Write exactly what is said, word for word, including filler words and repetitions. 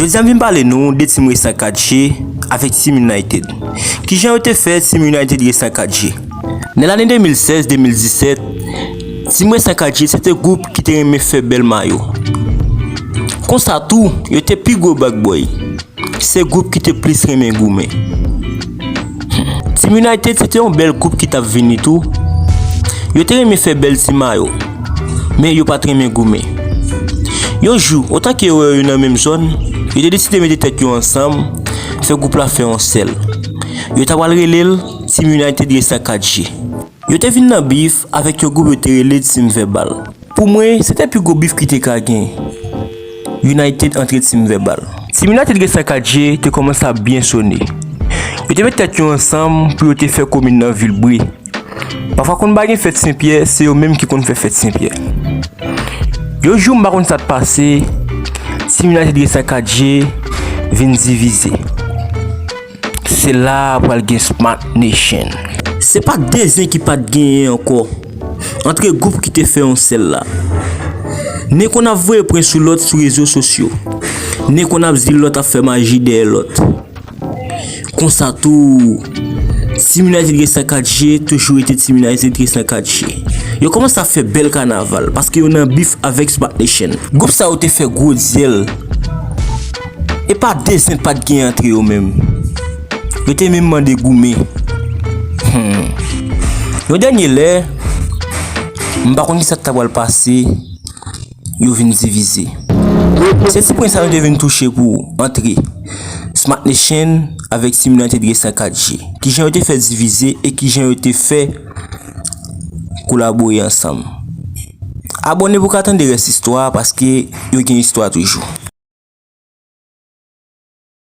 Jodi a m vin pale nou de Team Resan kat G avèk Team United. Kijan yo te fè Team United Resan kat G? Nan lane de mil sèz de mil disèt, Team Resan kat G se te gwoup ki te renmen fè bèl mayo. Konsa tou, yo te pi gwo bag boy. Se gwoup ki te plis renmen goumen. Team United se te yon bèl gwoup ki t ap vini tou. Yo te renmen fè bèl ti mayo, men yo pa t renmen goumen. Yon jou, otan ke yo wè yo nan menm zòn, yo te deside mete tèt yo ansanm, fè gwoup la fè yon sèl. Yo ta pral rele l Team United Resan kat G. Yo te vin nan bif avèk yon gwoup yo te rele Team Vèbal. Pou mwen, se te pi gwo bif ki te ka gen. United antre Team Vèbal. Team United Resan kat G te kòmanse ap byen sone. Yo te met tèt yo ansanm pou yo te fè komin nan vilbre. Pafwa konn pa gen fèt Senpyè, se yo menm ki konn fè fèt Senpyè. Yon jou m pa konn sa t pase, Team United Resan kat G vin divize. Se la pral gen Smart Nation. Se pa de zen ki pa t genyen ankò. Antre gwoup ki te fè yon sèl la. Nen konn ap voye pwen sou lòt sou rezo sosyo. Nen konn ap di lòt ap fè maji dèyè lòt. Konsa tou, Team United Resan kat G toujou rete Team United Resan kat G. Yo kòmanse ap fè bèl kanaval paske yo nan bif avèk Smart Nation. Gwoup sa yo te fè gwo dyèl. E pa de zen pa t gen antre yo menm. Yo te menm mande goumen. Hmm. Yon dènye lè, m pa konn kisa k ta pral pase, yo vin divize. Se ti pwen sa nou te vin touche pou antre Smart Nation avèk Team United Resan kat G. Kijan yo te fè divize e kijan yo te fè kolabore ansanm. Abòne pou w ka tande rès istwa a, paske yo gen istwa toujou.